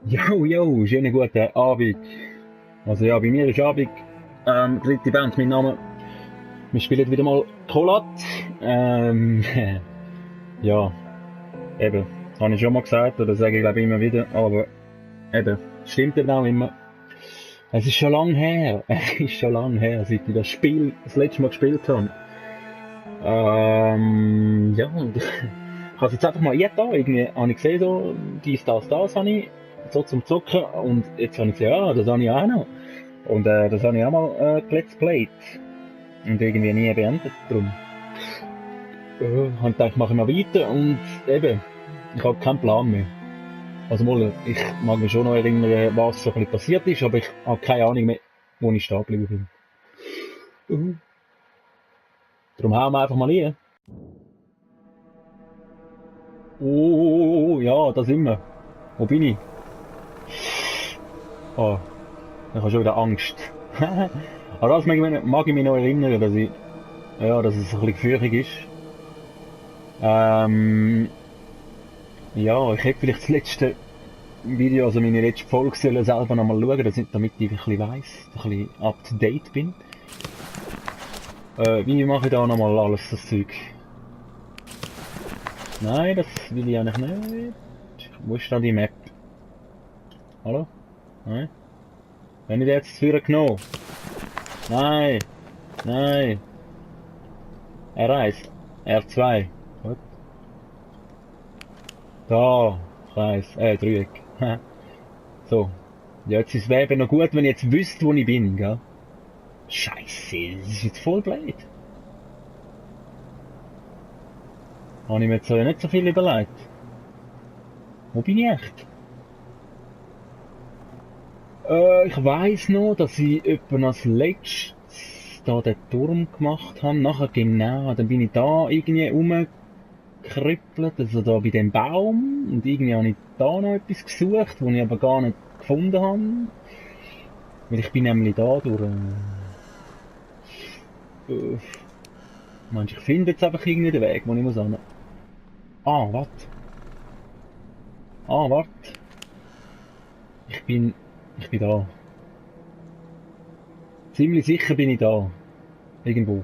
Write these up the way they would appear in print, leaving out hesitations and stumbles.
Jo, jo, schönen guten Abend. Also ja, bei mir ist Abend, dritte Band, mein Name. Wir spielen wieder mal Kolat. Ähm, ja, eben, das habe ich schon mal gesagt, oder sage ich glaube immer wieder, aber eben, stimmt eben auch immer. Es ist schon lang her, es ist schon lang her, seit ich das Spiel das letzte Mal gespielt habe. Ja, und ich habe es jetzt einfach mal eingetan, irgendwie habe ich gesehen, so, dies, das habe ich, so zum Zocken, und jetzt habe ich gesehen, ja, das habe ich auch noch. Und das habe ich auch mal Let's Played. Und irgendwie nie beendet. Darum habe ich gedacht, mache ich mal weiter. Und eben, ich habe keinen Plan mehr. Also mal, ich mag mich schon noch erinnern, was so ein bisschen passiert ist, aber ich habe keine Ahnung mehr, wo ich stehen geblieben bin. Darum hauen wir einfach mal rein. Oh, ja, da sind wir. Wo bin ich? Oh, ich habe schon wieder Angst. Aber das mag ich mich noch erinnern, dass es ein bisschen gefährlich ist. Ähm, ja, ich hätte vielleicht das letzte Video, also meine letzte Folge sollen selber nochmal schauen, damit ich ein bisschen weiss, ein bisschen up to date bin. Wie mache ich da nochmal alles, das Zeug? Nein, das will ich eigentlich nicht. Wo ist da die Map? Hallo? Nein? Wenn ich jetzt für genommen? Nein! Nein! R1. R2. Gut. Da! Kreis. Dreieck. So. Ja, jetzt ist es eben noch gut, wenn ich jetzt wüsste, wo ich bin, gell? Scheiße, das ist jetzt voll blöd. Habe ich mir jetzt nicht so viel überlegt. Wo bin ich echt? Ich weiss noch, dass ich etwa als letztes da den Turm gemacht habe. Nachher genau, dann bin ich da irgendwie rumgekrüppelt, also da bei dem Baum. Und irgendwie habe ich da noch etwas gesucht, was ich aber gar nicht gefunden habe. Weil ich bin nämlich da durch... Meinst du, ich finde jetzt einfach irgendwie den Weg, wo ich muss hin. Ah, warte. Ah, warte. Ich bin... Ich bin da. Ziemlich sicher bin ich da. Irgendwo.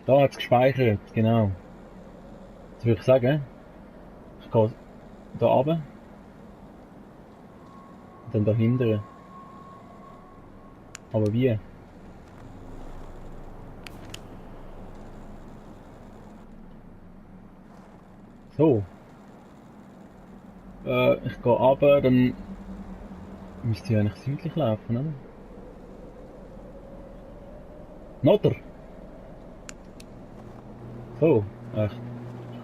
Da hat es gespeichert, genau. Jetzt würde ich sagen, ich gehe da runter und dann da hinten. Aber wie? So. Ich gehe runter, dann müsste ich eigentlich südlich laufen, oder? Notter! So, echt.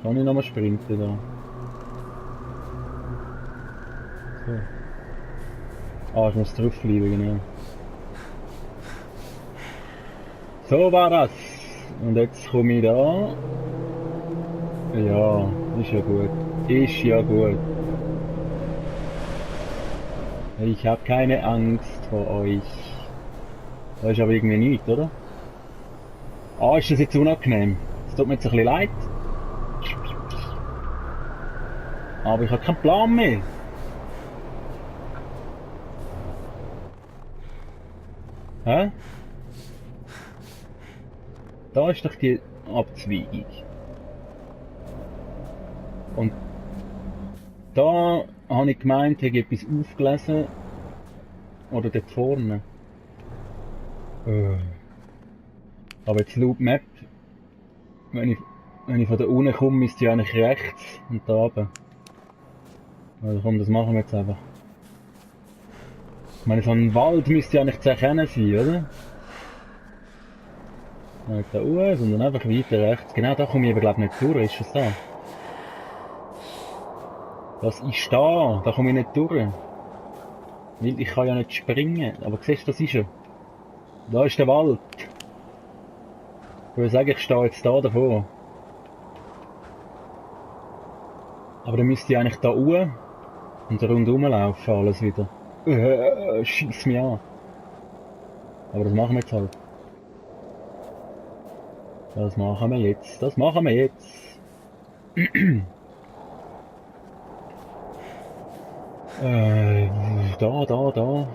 Kann ich nochmal sprinten da? So. Ah, ich muss drauf bleiben, genau. So war das. Und jetzt komme ich da. Ja, ist ja gut. Ist ja gut. Ich habe keine Angst vor euch. Da ist aber irgendwie nichts, oder? Ah, ist das jetzt unangenehm? Es tut mir jetzt ein bisschen leid. Aber ich habe keinen Plan mehr. Hä? Da ist doch die Abzweigung. Und da habe ich gemeint, ich habe etwas aufgelesen. Oder dort vorne. Äh. Aber jetzt laut Map, wenn ich, wenn ich von da unten komme, müsste ich eigentlich rechts und da oben. Also komm, das machen wir jetzt einfach. Ich meine, so ein Wald müsste ja eigentlich zu erkennen sein, oder? Nicht da oben, sondern einfach weiter rechts. Genau da komme ich aber glaube nicht durch, ist das da? Das ist da komme ich nicht durch. Weil ich kann ja nicht springen. Aber siehst du, das ist er. Da ist der Wald. Ich würde sagen, ich stehe jetzt da davor. Aber dann müsste ich eigentlich da hoch und rundherum laufen, alles wieder. Schieß mich an. Aber das machen wir jetzt halt. Das machen wir jetzt. Das machen wir jetzt. Da.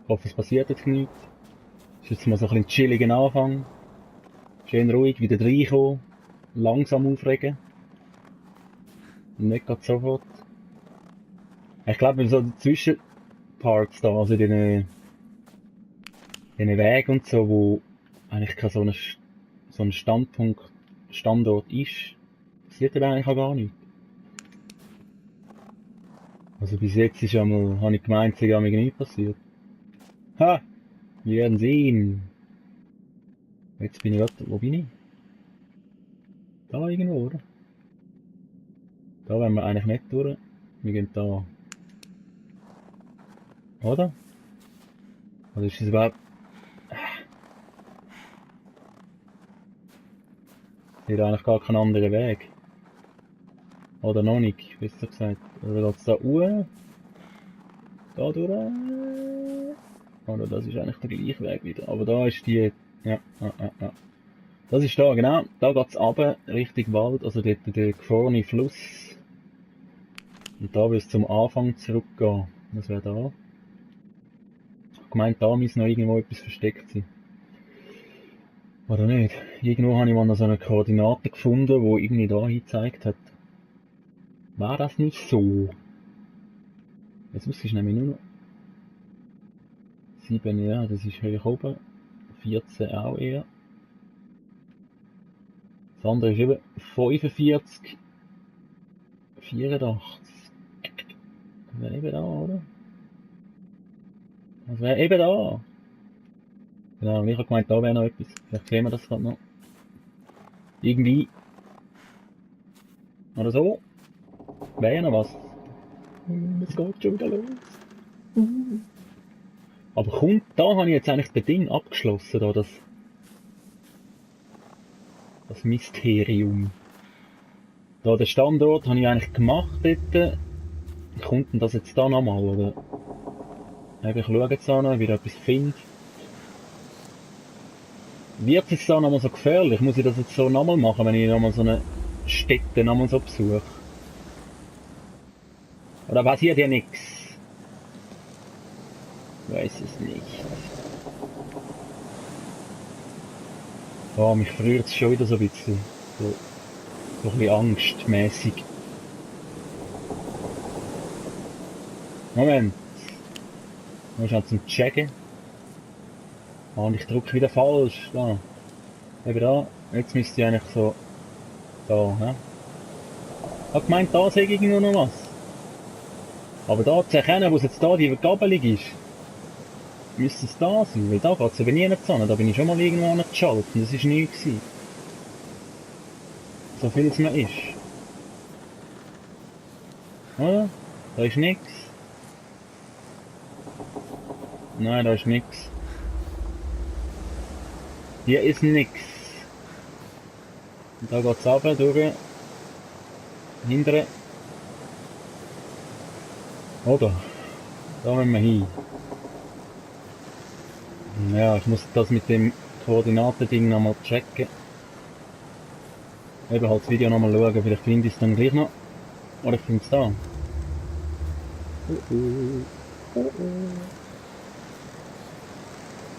Ich hoffe, es passiert jetzt nichts. Ist jetzt mal so ein bisschen chilligen Anfang. Schön ruhig, wieder reinkommen. Langsam aufregen. Nicht gerade sofort. Ich glaube, so die Zwischenparts da, also diesen Wegen und so, wo eigentlich kein so ein Standort ist, passiert ja eigentlich auch gar nicht. Also bis jetzt ist einmal, habe ich gemeint, es sei mir nichts passiert. Ha! Wir werden sehen. Jetzt bin ich gerade, wo bin ich? Da irgendwo, oder? Da wollen wir eigentlich nicht durch. Wir gehen da. Oder? Oder ist es überhaupt... Ich sehe eigentlich gar keinen anderen Weg. Oder noch nicht, besser gesagt. Oder geht's da hoch? Da durch? Oder das ist eigentlich der gleiche Weg wieder. Aber da ist die... Ja. Das ist da, genau. Da geht's runter, Richtung Wald, also dort der gefrorene Fluss. Und da wird es zum Anfang zurückgehen. Das wäre da. Ich gemeint, da muss noch irgendwo etwas versteckt sein. Oder nicht? Irgendwo habe ich mal noch so eine Koordinate gefunden, die irgendwie da hingezeigt hat. War das nicht so? Jetzt muss ich nämlich nur noch... 7, ja, das ist hoch oben. 14 auch eher. Das andere ist eben 45. 84. Das wäre eben da, oder? Das wäre eben da. Genau, ich habe gemeint, da wäre noch etwas. Vielleicht sehen wir das gerade noch. Irgendwie. Oder so. Wäre ja noch was. Es geht schon wieder los. Aber kommt, da habe ich jetzt eigentlich das Ding abgeschlossen, da, das Mysterium. Da, den Standort habe ich eigentlich gemacht dort. Kommt denn das jetzt da nochmal, oder? Ich schaue jetzt auch noch, ob ich etwas finde. Wird es jetzt da nochmal so gefährlich? Muss ich das jetzt so nochmal machen, wenn ich nochmal so eine Stätte nochmal so besuche? Oder passiert ja nichts? Ich weiß es nicht. Oh, mich friert es schon wieder so ein bisschen. So ein bisschen angstmäßig. Moment. Ich muss halt zum Checken. Oh, und ich drücke wieder falsch. Da. Eben da. Jetzt müsste ich eigentlich so... Da, ja. Ich hab gemeint, da sehe ich irgendwo noch was. Aber da zu erkennen, wo es jetzt da die Gabelung ist, müsste es da sein. Weil da geht es eben nie nicht hin. Da bin ich schon mal irgendwo geschaltet und das war nichts. So viel es mir ist. Oder? Da ist nichts. Nein, da ist nichts. Hier ist nichts. Und da geht es runter, durch. Hintere. Oder? Da müssen wir hin. Ja, ich muss das mit dem Koordinatending nochmal checken. Eben halt das Video nochmal schauen, vielleicht finde ich es dann gleich noch. Oder ich finde es da.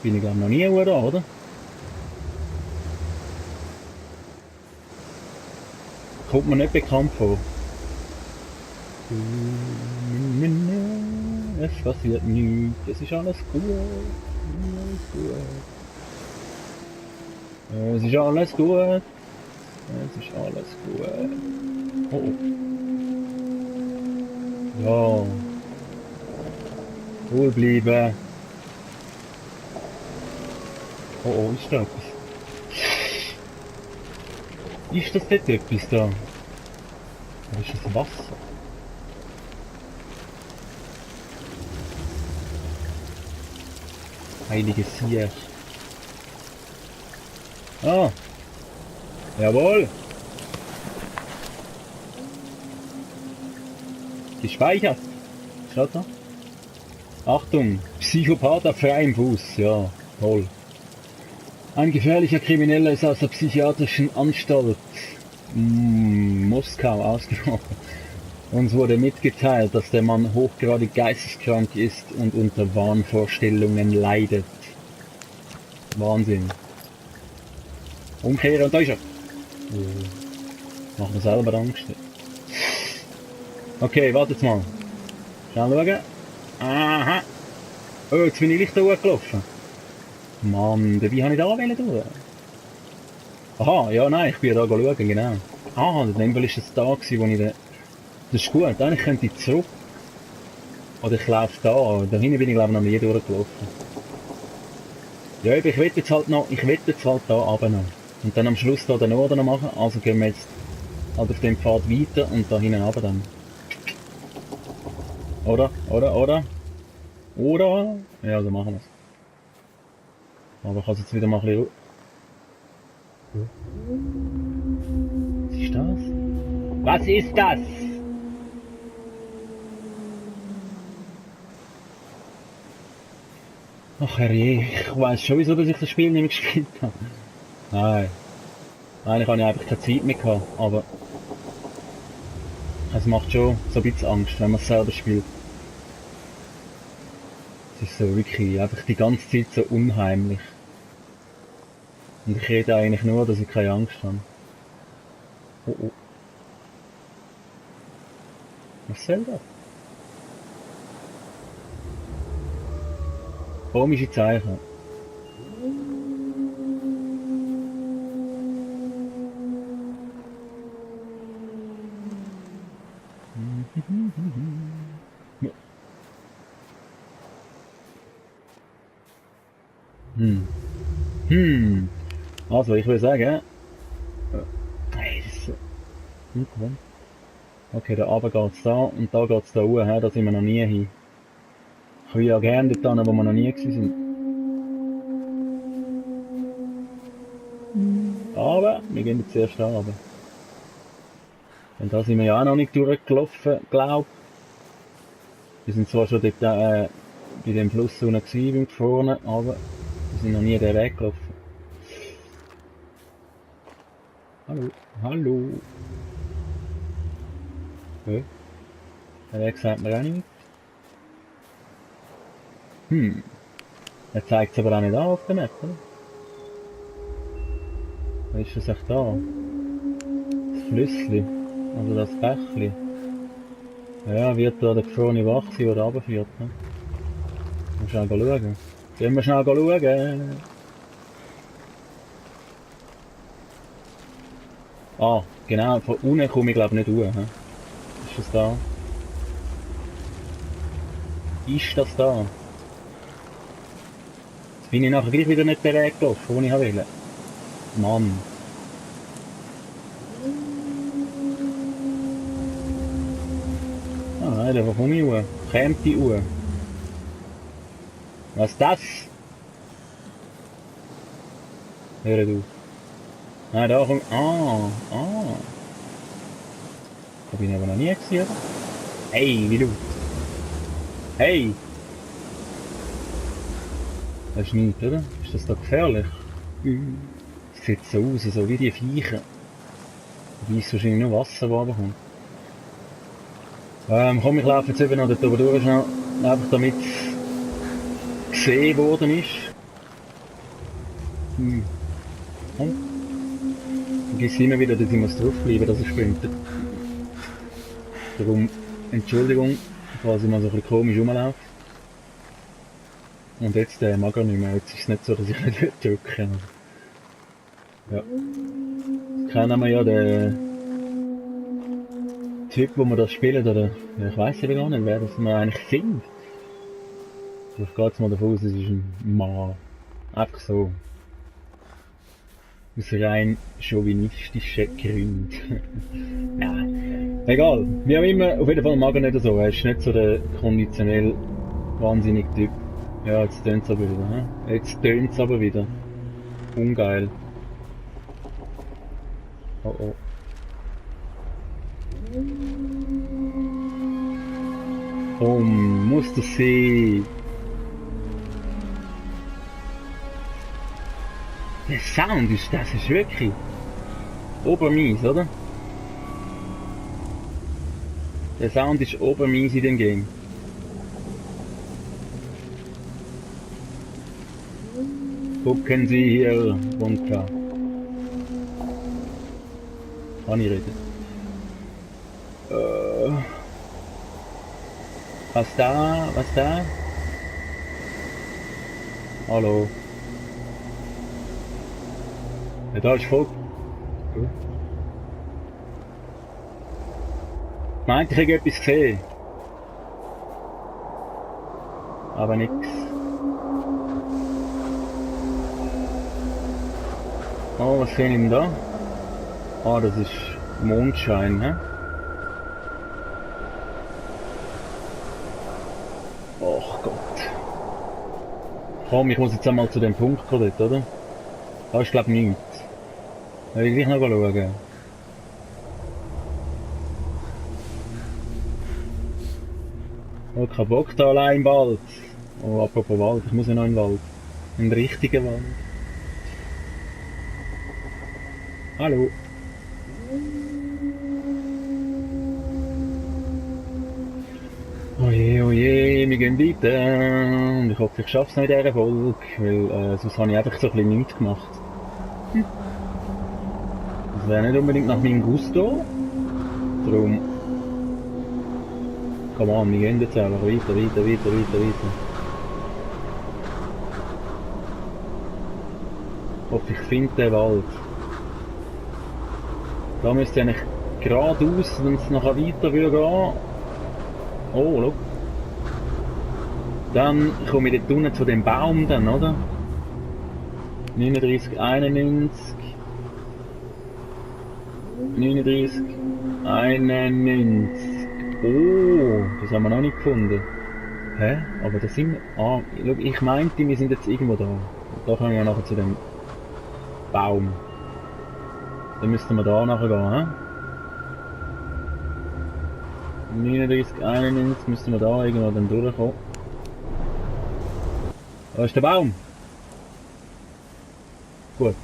Bin ich glaube noch nie da, oder? Kommt mir nicht bekannt vor. Es passiert nichts, es ist alles gut. Es ist alles gut. Es ist alles gut. Oh. Ja. Ruhig bleiben. Oh, ist da etwas? Ist das dort etwas da? Oder ist das Wasser? Heilige Sier. Ah. Jawohl. Gespeichert. Schaut da. Achtung. Psychopath auf freiem Fuß. Ja, toll. Ein gefährlicher Krimineller ist aus der psychiatrischen Anstalt Moskau ausgebrochen. Uns wurde mitgeteilt, dass der Mann hochgradig geisteskrank ist und unter Wahnvorstellungen leidet. Wahnsinn. Umkehren und da ist er. Macht mir selber Angst. Okay, wartet mal. Schnell schauen. Aha. Oh, jetzt bin ich Licht da hochgelaufen. Mann, dabei habe ich da durch. Aha, ja nein, ich bin ja da schauen, genau. Ah, in dem Fall war es da, wo ich da... Das ist gut, eigentlich könnte ich zurück. Oder ich laufe da. Da hinten bin ich glaube ich noch nie durchgelaufen. Ja, ich will jetzt halt da runter noch. Und dann am Schluss da den Norden noch machen. Also gehen wir jetzt halt auf dem Pfad weiter und da hinten runter dann. Oder? Ja, so machen wir es. Aber ich kann es jetzt wieder mal ein bisschen... Was ist das? Ach herrje, ich weiss schon wieso, dass ich das Spiel nicht mehr gespielt habe. Nein. Eigentlich habe ich einfach keine Zeit mehr gehabt, aber... Es macht schon so ein bisschen Angst, wenn man es selber spielt. Es ist so wirklich einfach die ganze Zeit so unheimlich. Und ich rede eigentlich nur, dass ich keine Angst habe. Oh oh. Was soll das? Komische Zeichen. Also, ich würde sagen... Hey, das ist so... Okay, da runter geht's da und da geht's da hoch, da sind wir noch nie hin. Ich will ja gerne dort hin, wo wir noch nie waren. Aber wir gehen jetzt zuerst runter. Und da sind wir ja auch noch nicht durchgelaufen, glaub. Wir sind zwar schon dort bei dem Fluss unten gewesen, vorne, aber wir sind noch nie den Weg gelaufen. Hallo. Okay. Der Weg sagt mir auch nicht. Er zeigt es aber auch nicht an auf der Map, oder? Was ist das echt da? Das Flüssli. Also das Bächli. Ja, wird da der gefrorene Bach sein, der da runterführt, ne? Schnell schauen. Gehen wir schnell schauen. Ah, genau, von unten komme ich glaube nicht hoch. He? Ist das da? Ist das da? Jetzt bin ich nachher gleich wieder nicht den Weg gelaufen, den ich wollte. Mann. Ah nein, wo komme ich hoch? Kämt die hoch? Was ist das? Hör auf. Nein, da kommt... Da bin ich aber noch nie gesehen. Hey, wie laut. Hey! Das ist nichts, oder? Ist das da gefährlich? Das sieht so aus, so wie die Viecher. Da ist wahrscheinlich nur Wasser, das runterkommt. Komm, ich laufe jetzt eben noch dort oben durch, schnell, einfach damit es gesehen worden ist. Komm. Vergiss immer wieder, dass ich draufbleiben muss, dass er sprintet. Darum, Entschuldigung, falls ich mal so ein bisschen komisch rumlaufe. Und jetzt mag er nicht mehr, jetzt ist es nicht so, dass ich nicht drücke. Ja. Jetzt kennen wir ja den Typ, wo wir das spielen, oder ich weiss eben gar nicht, wer das wir eigentlich sind. Ich gehe jetzt mal davon aus, es ist ein Mann. Einfach so. Aus rein chauvinistischen Gründen. Ja, egal. Wie auch immer, auf jeden Fall mag er nicht so. Er ist nicht so der konditionell wahnsinnige Typ. Ja, jetzt tönt's aber wieder. He? Jetzt tönt's aber wieder. Ungeil. Oh oh. Oh, muss das sein? Der Sound ist, das ist wirklich obermies, oder? Der Sound ist obermies in dem Game. Gucken Sie hier runter. Kann ich reden? Was da? Was da? Hallo? Ja, da ist voll... Gut. Meint, ich hätte etwas gesehen. Aber nix. Oh, was sehen wir denn da? Ah, das ist Mondschein, hä? Och Gott. Komm, ich muss jetzt einmal zu dem Punkt kommen, oder? Da ist glaub ich nichts. Da will ich gleich noch schauen. Oh, kein Bock da allein im Wald. Oh, apropos Wald, ich muss ja noch in den Wald. In den richtigen Wald. Hallo. Oje, wir gehen weiter. Und ich hoffe, ich schaffe es noch in dieser Folge, weil sonst habe ich einfach so ein bisschen nichts gemacht. Das wäre nicht unbedingt nach meinem Gusto. Darum... Come on, wir gehen jetzt einfach weiter. Ich hoffe, ich finde den Wald. Da müsste ich eigentlich geradeaus, wenn es nachher weiter würde gehen. Oh, schau. Dann komme ich dort unten zu dem Baum dann, oder? 39, 91. 39, 91. Oh, das haben wir noch nicht gefunden. Hä? Aber da sind wir... Ah, schau, ich meinte, wir sind jetzt irgendwo da. Da kommen wir nachher zu dem Baum. Dann müssten wir da nachher gehen, hä? 39, 91 müssten wir da irgendwo dann durchkommen. Da ist der Baum! Gut.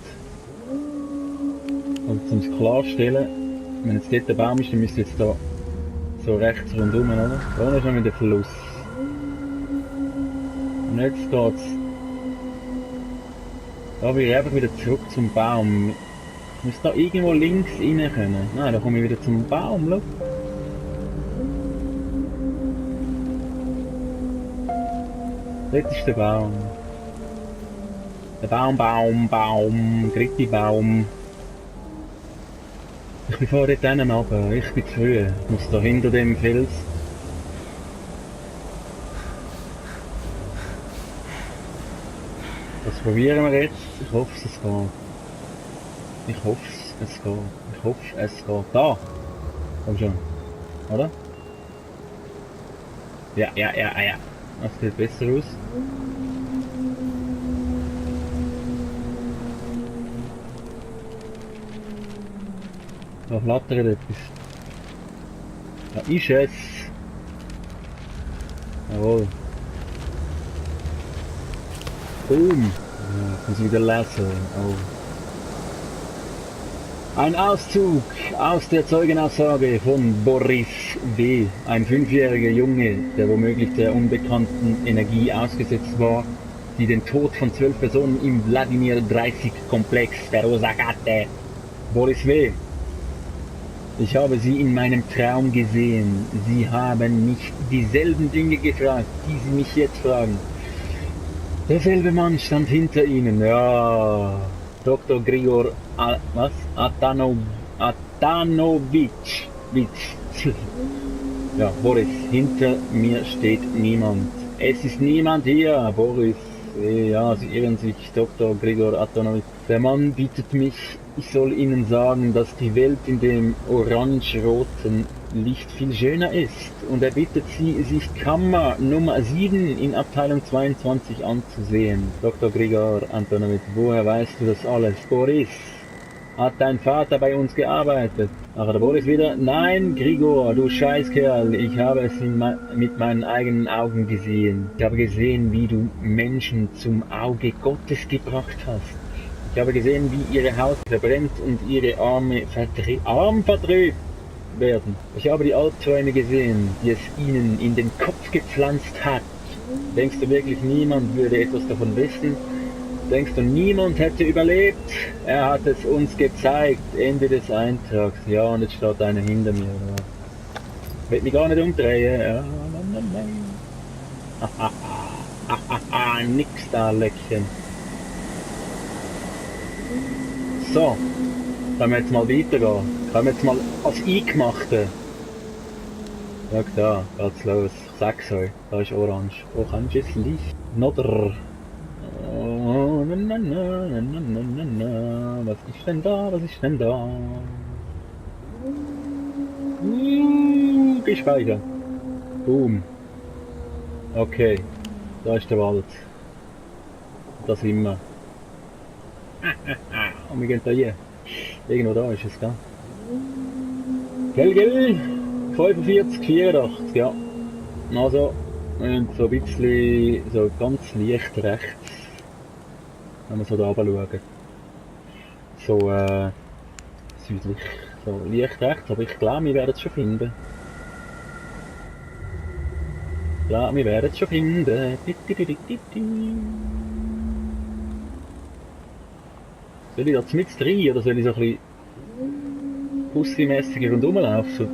Also zum es klarstellen, wenn jetzt dort der Baum ist, dann müsste jetzt da so rechts rundum, oder? Da ist noch der Fluss. Und jetzt geht's. Da will ich einfach wieder zurück zum Baum. Ich muss da irgendwo links rein können. Nein, da komme ich wieder zum Baum, schau. Dort ist der Baum. Der Baum, dritte Baum. Ich bin vorher dort hinten runter, ich bin zu früh. Ich muss da hinter dem Fels. Das probieren wir jetzt. Ich hoffe, es geht. Ich hoffe, es geht. Ich hoffe, es geht. Da! Komm schon. Oder? Ja. Das sieht besser aus. Da flattert etwas. Da ist es. Jawohl. Boom. Ja, ich muss wieder lesen. Oh. Ein Auszug aus der Zeugenaussage von Boris W., ein 5-jähriger Junge, der womöglich der unbekannten Energie ausgesetzt war, die den Tod von 12 Personen im Wladimir 30-Komplex verursacht hatte. Boris W., ich habe Sie in meinem Traum gesehen. Sie haben mich dieselben Dinge gefragt, die Sie mich jetzt fragen. Derselbe Mann stand hinter Ihnen, ja... Dr. Grigor Atanovic. Ja, Boris, hinter mir steht niemand. Es ist niemand hier, Boris. Ja, Sie irren sich, Dr. Grigor Atanovic. Der Mann bittet mich, ich soll Ihnen sagen, dass die Welt in dem orange-roten Licht viel schöner ist. Und er bittet Sie, sich Kammer Nummer 7 in Abteilung 22 anzusehen. Dr. Grigor Antonowitsch, woher weißt du das alles? Boris, hat dein Vater bei uns gearbeitet? Ach, der Boris wieder, nein, Grigor, du Scheißkerl, ich habe es mit meinen eigenen Augen gesehen. Ich habe gesehen, wie du Menschen zum Auge Gottes gebracht hast. Ich habe gesehen, wie ihre Haut verbrennt und ihre Arme vertrübt. werden. Ich habe die Albträume gesehen, die es ihnen in den Kopf gepflanzt hat. Denkst du wirklich, niemand würde etwas davon wissen? Denkst du, niemand hätte überlebt? Er hat es uns gezeigt. Ende des Eintrags. Ja, und jetzt steht einer hinter mir. Ja. Will mich gar nicht umdrehen. Ja, nein. Nix da, Leckchen. So, können wir jetzt mal weitergehen. Können wir jetzt mal als Eingemachte. Schau da, geht's los. Ich sag's euch, da ist orange. Oranges Licht. Nodder. Oh, was ist denn da? Was ist denn da? Gespeichert. Boom. Okay. Da ist der Wald. Da sind wir. Und wir gehen da hier. Irgendwo da ist es, gell? Gell? 45, 84, ja. Also, und so ein bisschen, so ganz leicht rechts. Wenn wir so da runter schauen. So, südlich. So, leicht rechts, aber ich glaube, wir werden es schon finden. Ich glaube, wir werden es schon finden. Soll ich da mit rein oder soll ich so ein bisschen Pussy-mässig rundherum laufen?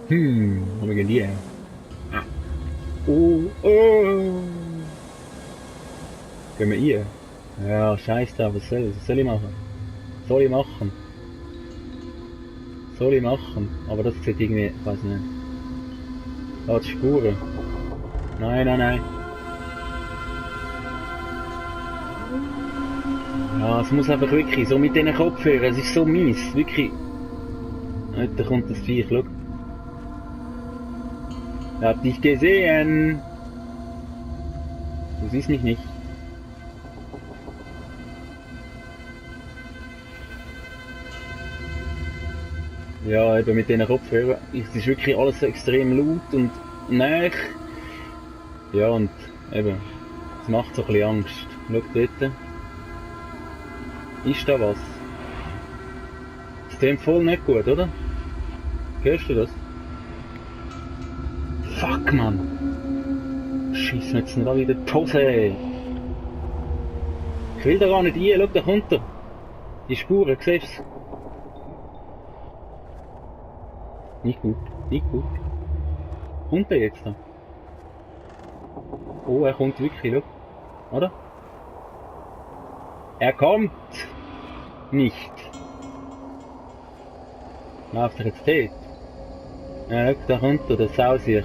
Wo gehen die her? Oh. Gehen wir rein? Ja, scheiße da, was soll ich machen? Soll ich machen? Aber das sieht irgendwie, ich weiß nicht. Da die Spuren. Nein. Ja, es muss einfach wirklich, so mit diesen Kopfhörern, es ist so mies, wirklich. Da kommt das Viech, schau. Ich hab dich gesehen. Du siehst mich nicht. Ja, eben mit diesen Kopfhörern ist es wirklich alles extrem laut und nah. Ja, und eben, es macht so ein bisschen Angst. Schau dort. Ist da was? Das klingt voll nicht gut, oder? Hörst du das? Fuck, Mann! Scheiss mir jetzt nicht wieder die Hose! Ich will da gar nicht rein, schau, da kommt er! Die Spuren, siehst du's? Nicht gut. Kommt er jetzt da? Oh, er kommt wirklich, schau. Oder? Er kommt! Nicht! Läuft er jetzt dort? Ja, schau, da kommt er, der Sausier.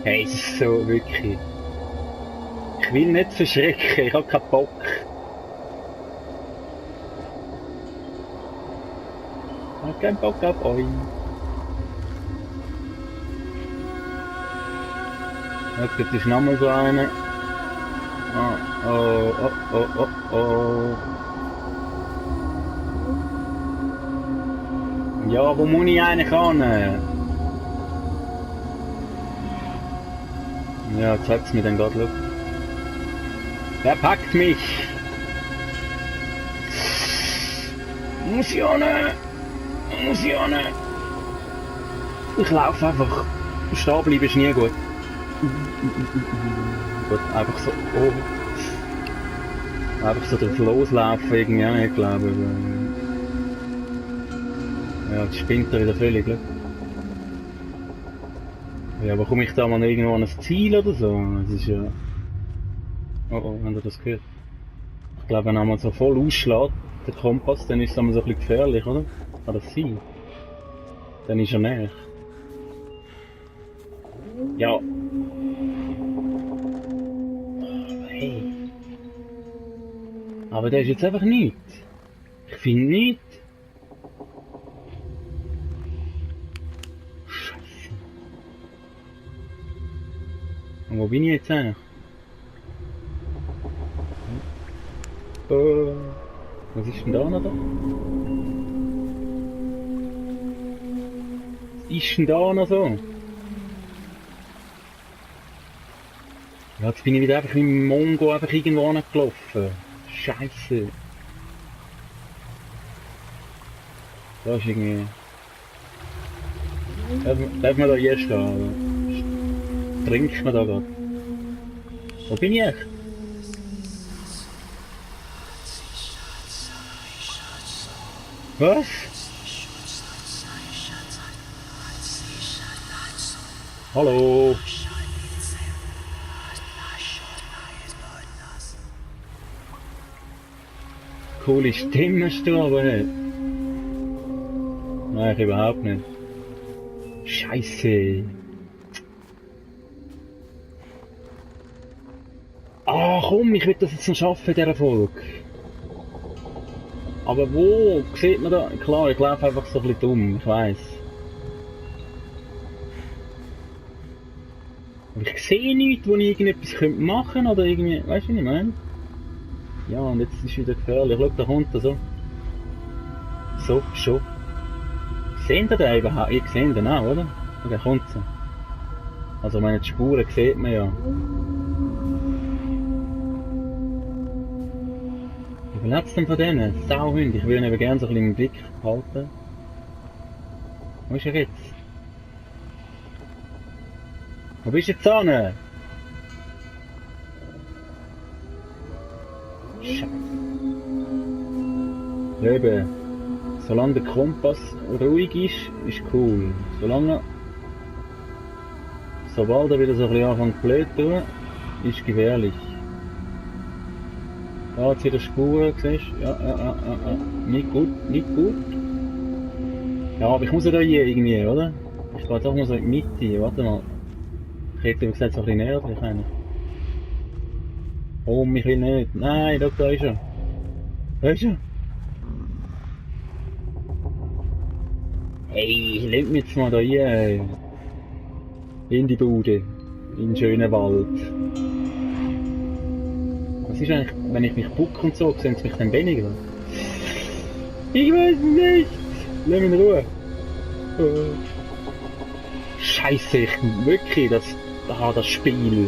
Hey, es ist so wirklich. Ich will nicht verschrecken, ich hab keinen Bock. Ich hab keinen Bock auf euch. Schau, jetzt ist nochmal so einer. Oh. Ja, wo muss ich eigentlich hin? Ja, zeigt's mir dann gerade, schau. Wer packt mich? Muss ich hin. Ich laufe einfach. Stehen bleiben ist nie gut. Gut, einfach so, einfach so drauf loslaufen irgendwie, ich glaube. Ja, das spinnt er wieder völlig, schau. Ja, aber komme ich da mal irgendwo an ein Ziel oder so? Das ist ja... Oh, wenn ihr das gehört. Ich glaube, wenn er so voll ausschlägt, der Kompass, dann ist es so ein bisschen gefährlich, oder? Kann das sein? Dann ist er näher. Ja. Hey. Aber der ist jetzt einfach nichts. Ich finde nichts. Scheiße. Und wo bin ich jetzt eigentlich? Was ist denn da noch da? Was ist denn da noch so? Ja, jetzt bin ich wieder einfach mit dem Mongo einfach irgendwo angelaufen. Scheiße. Da ist irgendwie... Darf man da hier stehen, oder? Trinkt man da gerade? Wo bin ich? Was? Hallo? Coole Stimme hast du aber nicht. Nein, ich überhaupt nicht. Scheiße. Ah komm, ich will das jetzt noch schaffen in dieser Folge. Aber wo? Sieht man da? Klar, ich laufe einfach so ein bisschen dumm, ich weiss. Aber ich sehe nichts, wo ich irgendetwas machen könnte oder irgendwie, weißt du, was ich meine? Ja, und jetzt ist es wieder gefährlich. Schau, da kommt er so. So, schon. Seht ihr den überhaupt? Ihr seht den auch, oder? Da kommt so. Also meine die Spuren sieht man ja. Wie viel hat es denn von denen? Sauhunde. Ich würde ihn eben gerne so ein bisschen im Blick halten. Wo ist er jetzt? Wo bist du jetzt hin? Scheiße. Eben. Solange der Kompass ruhig ist cool. Sobald er wieder so ein bisschen anfängt blöd zu tun, ist gefährlich. Da hat wieder Spuren, siehst du? Ja. Nicht gut, nicht gut. Ja, aber ich muss ja da hier irgendwie, oder? Ich gehe doch mal so in die Mitte, warte mal. Ich hätte gesagt, so ein bisschen näher eigentlich. Oh, mich will nicht. Nein, da ist er. Da ist er. Hey, leg mich jetzt mal da hier. In die Bude. In den schönen Wald. Was ist eigentlich, wenn ich mich bucke und so, sehen sie mich dann weniger? Ich weiß nicht! Lass mich in Ruhe. Scheiße, ich wirklich, das Spiel.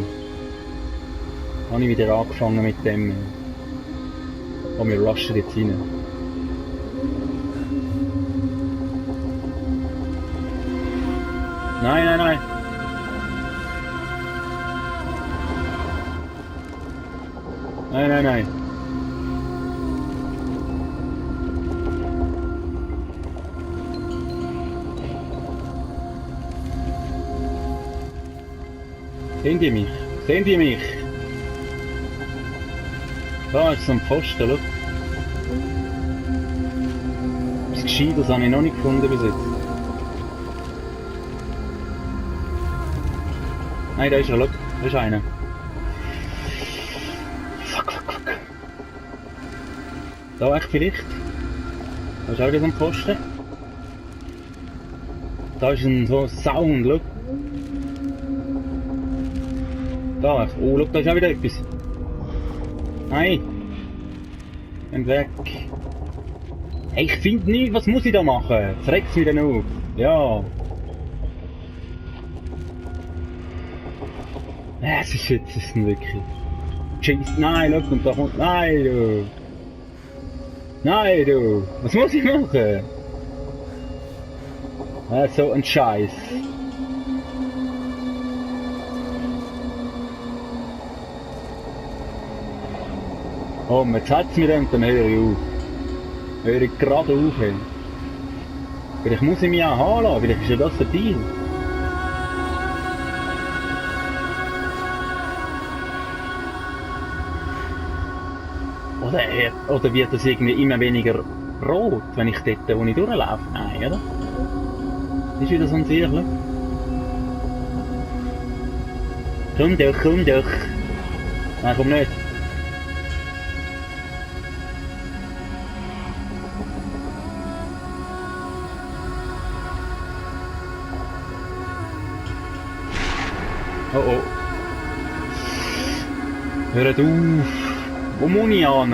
Habe ich wieder angefangen mit dem. Und wir rushen jetzt rein. Nein. Nein. Sehen die mich? Da ist so ein Pfosten, schau. Das Gescheites habe ich noch nicht gefunden bis jetzt. Nein, da ist er, schau. Da ist einer. Fuck. Da echt vielleicht. Da ist auch wieder so ein Pfosten. Da ist ein so Sound, schau. Da, oh, schau, da ist auch wieder etwas. Nein! Und weg! Hey, ich finde nicht, was muss ich da machen? Jetzt regt es mich dann auf. Ja! Es ist jetzt wirklich. Jeez, nein, schau, und da kommt. Nein, du! Nein, du! Was muss ich machen? So ein Scheiß. Oh, jetzt hat es mir dann höre ich auf. Höre ich gerade auf. Vielleicht muss ich mich auch haben lassen, vielleicht ist ja das der Deal. Oder wird das irgendwie immer weniger rot, wenn ich dort, wo ich durchlaufe? Nein, oder? Das ist wieder so ein Sicherlich. Komm doch. Nein, komm nicht. Oh. Hört auf! Wo muss ich an?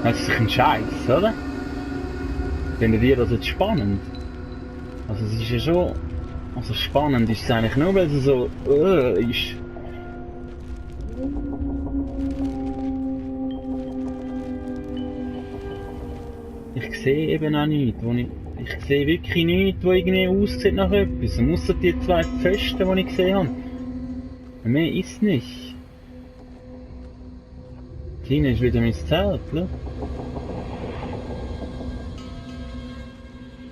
Das ist ein Scheiß, oder? Findet ihr das jetzt spannend? Also es ist ja schon... Also spannend ist es eigentlich nur, weil es so... ist. ich sehe eben auch nichts. Ich sehe wirklich nichts, was irgendwie aussieht nach etwas. Ausser die 2 Pfosten, die ich gesehen habe. Mehr ist nicht. Hier ist wieder mein Zelt, ne?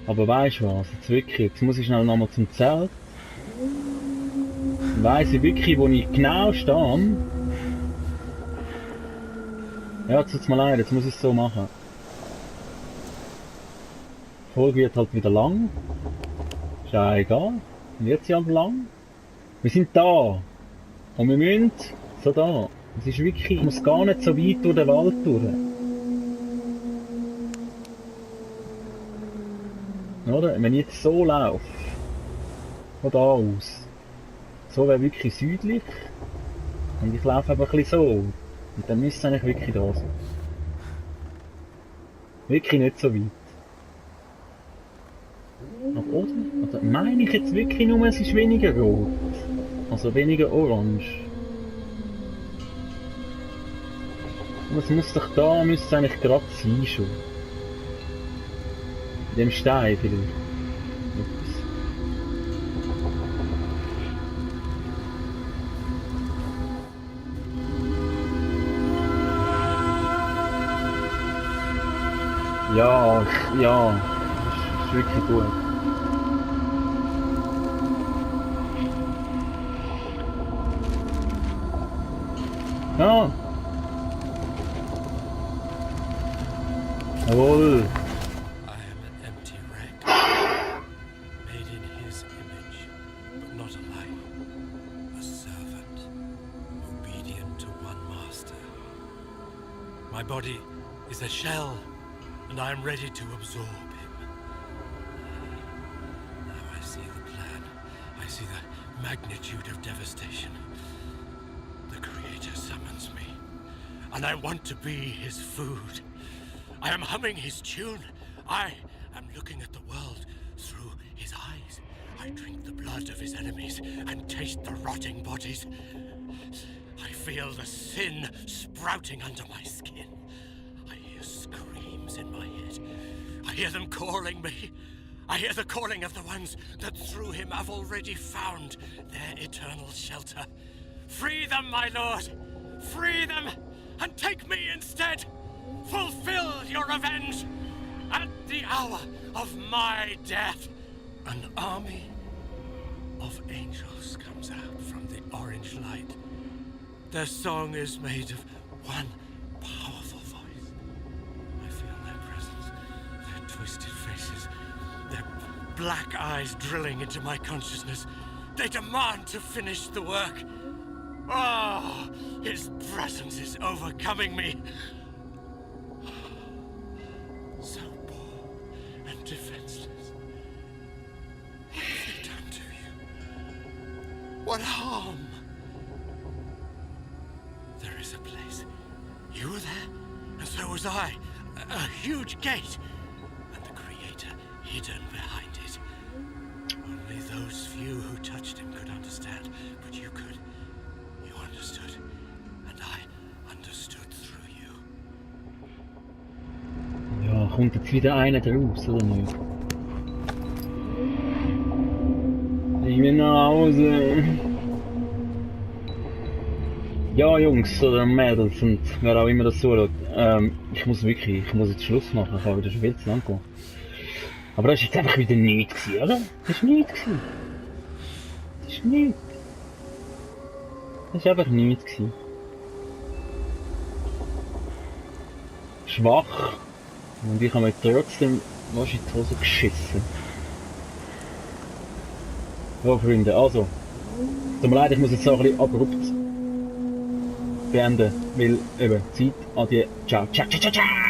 Aber weisst du was, jetzt muss ich schnell nochmal zum Zelt. Weiss ich wirklich, wo ich genau stehe. Ja, tut's mir leid, jetzt muss ich es so machen. Die Folge wird halt wieder lang. Ist ja egal. Wird sie aber lang. Wir sind da. Und wir müssen so da. Es ist wirklich, ich muss gar nicht so weit durch den Wald durch. Oder? Wenn ich jetzt so laufe, von da aus, so wäre wirklich südlich, und ich laufe einfach ein bisschen so, und dann müsste es eigentlich wirklich da sein. Wirklich nicht so weit. Aber oder meine ich jetzt wirklich nur, es ist weniger rot, also weniger orange. Und es muss doch da, müsste es eigentlich gerade sein schon. In dem Stein vielleicht. Etwas. Ja, ja, das ist wirklich gut. Ja. Jawohl. I am an empty wreck, made in his image, but not alive. A servant, obedient to one master. My body is a shell, and I am ready to absorb him. Now I see the plan. I see the magnitude of devastation. The Creator summons me, and I want to be his food. I am humming his tune. I am looking at the world through his eyes. I drink the blood of his enemies and taste the rotting bodies. I feel the sin sprouting under my skin. I hear screams in my head. I hear them calling me. I hear the calling of the ones that through him have already found their eternal shelter. Free them, my lord! Free them, and take me instead! Fulfill your revenge! At the hour of my death, an army of angels comes out from the orange light. Their song is made of one powerful voice. I feel their presence, their twisted faces, their black eyes drilling into my consciousness. They demand to finish the work. Oh, his presence is overcoming me. So poor and defenseless. What have they done to you? What harm? There is a place. You were there, and so was I. A huge gate, and the Creator hidden behind it. Only those few who touched him could understand, but you could. You understood, and I understood through you. Ja, kommt jetzt wieder einer draus, oder nicht? Ich will nach Hause. Ja, Jungs oder Mädels und wer auch immer das zuschaut. Ich muss jetzt Schluss machen, ich habe wieder schon viel zu lang gemacht. Aber das war jetzt einfach wieder nichts gewesen, oder? Das war nichts gewesen. Das ist nichts. Das war einfach nichts gewesen. Schwach. Und ich habe mir trotzdem was in die Hose geschissen. Ja, Freunde, also. Tut mir leid, ich muss jetzt auch ein bisschen abrupt beenden, weil eben Zeit, adieu, ciao, ciao, ciao, ciao, ciao.